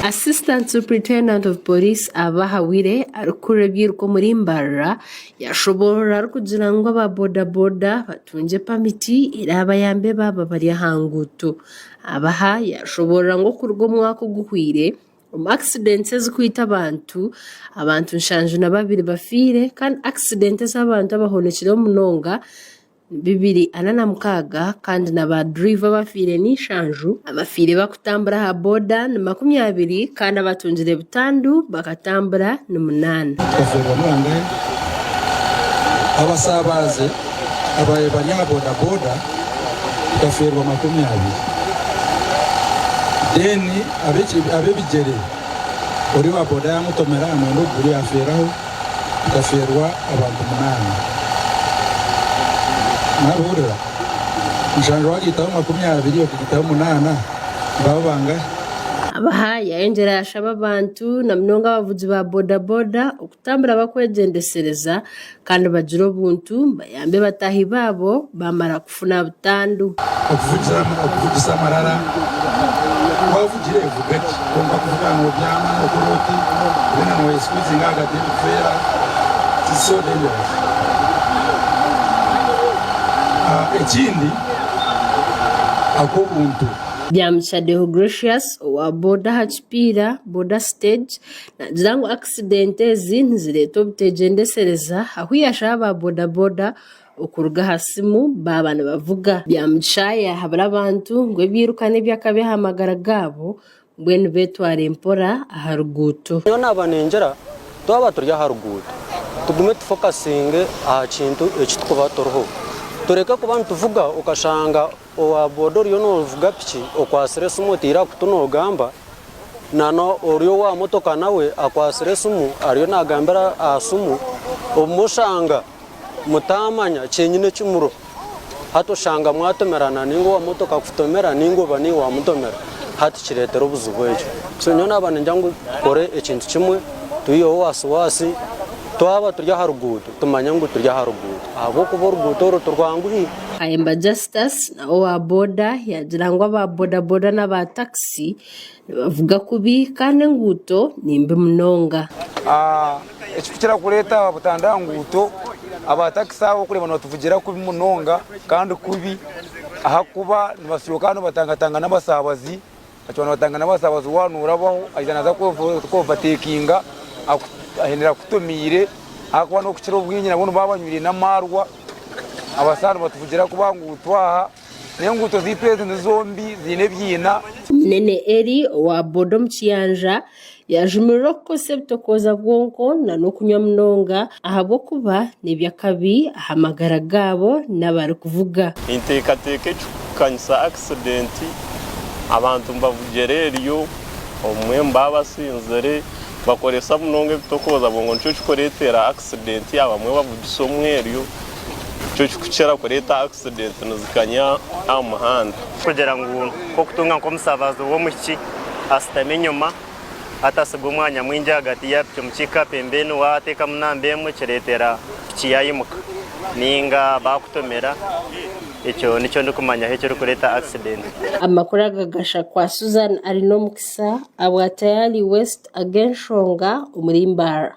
Assistant Superintendent of Police Abaha Wire arikukurira eby'eiruka omuri Mbarara yashoboorora arikugira ngu aba boda boda batungye pamiti eraabayambe baaba bari aha nguuto. Abaha yashoboorora ngu okuruga omwaka oguhweire, Omu akisidenti ezirikwita abantu, abantu 72 bafiire kandi akisidenti ez'abantu abahonokireho munonga ni 246 kandi na baaduriva abafiire ni nshanju, abafiire barikutambura aha boda ni 20 kandi abatungire butandu bakatambura ni munaana. Tukafeerwa bangahe? Abasaabaze ababaire bari aha bodaboda tukafeerwa 20. Then ab'ebigyere ori owa boda yaamutomera yamwenda okuguru yaafeeraho tukafeerwa abantu munaana. Mwabihurira? Nshanju waagaitaho 20 okagaitaho munaana nibaba bangahi? Abaha yayongyera yashaba abantu na munonga abavugi ba bodaboda okutambura bakwegyendesereza kandi bagire obuntu bayambe bataahi baabo baamara kufuna butandu. Okuvugisa amarara, Waavugire vuga gye kwonka kuvuga noobyama nookora oti weena nooyesikuizinga ahagati y'ebifeera it's so dangerous. Ekindi ak'obuntu. Byamugisha Deogratius owa boda aha kipiira, boda stage, naagira ngu akisidenti ezi nizireetwa obutegyendesereza ahu yashaba aba boda boda okuruga aha simu baaba nibavuga. Byamugisha yaahabura abantu ngu ebyiruka n'eby'akabi aha magara gaabo mbwenu beetware mpora aha ruguuto. Nyowe naaba ningira twaba turi aha ruguuto tugume tufokasinge aha kintu eki turikuba turiho tureke kuba nituvuga okashanga Owa boda oriyo novuga piki okwatsire esimu oteire aha kutu nogamba nana ori owa motoka nawe akwatsire esimu ariyo nagambira aha simu obumwe oshanga mutamanya kyenyine ekimuriho hati oshanga mwatomerana ninga owa motoka akutomera ninga oba niiwe wamutomera hati kiretera obuzibu ekyo so nyowe naba ningira ngu tukore ekintu kimwe twiheho wasiwasi twaba turi aha ruguuto tumanye ngu turi aha ruguuto ahabw'okuba oruguuto oru tirwanguhi. Kayemba Justus nawe owa boda yaagira ngu aba bodaboda n'aba takisi nibavuga kubi kandi enguuto ni mbi munonga. Ekirikukira kureeta butandu aha nguuto, aba takisi abo orikureeba nibatuvugira kubi munonga kandi kubi ahakuba nibasyoka nibatangatangana abasaabazi. Bakaba nibatangana abasaabazi waaba noorabaho aija naaza kuovatekinga ahendera akutomiire ahakuba n'okukira obwingi nabwo nibaba banywire n'amaarwa. Abasaani nibatuvugira kubi aha nguuto aha n'enguuto zaitu ezi nizo mbi ziine ebiina. Munene Elly owa boda omu Kiyanja yaajumirira okukozesa ebitokooza bwonko n'okunywa munonga ahabw'okuba n'eby'akabi aha magara gaabo n'abarikuvuga. Ninteekateeka ekikukanyisa akisidenti abantu nibavugira eryo obumwe nibaba basinzire bakoresa munonga ebitokooza bwonko nikyo kikureetera akisidenti abamwe bavugisa omweryo nikyo kikukira kureeta akisidenti nizikanya aha muhanda. Kugira ngu nk'okutunga nk'omusaabazi w'omwishiki ashutami enyima atasiga omwanya mwingi ahagati ya piki omu kiika pembeni waateekamu namba emwe kireetera piki yaayimuka nainga baakutomera ekyo nikyo ndikumanyaho ekirikureeta akisidenti. Amakuru aga gashakwa Susan Arinomukisa abwa Tayali West ag'enshonga omuri Mbarara.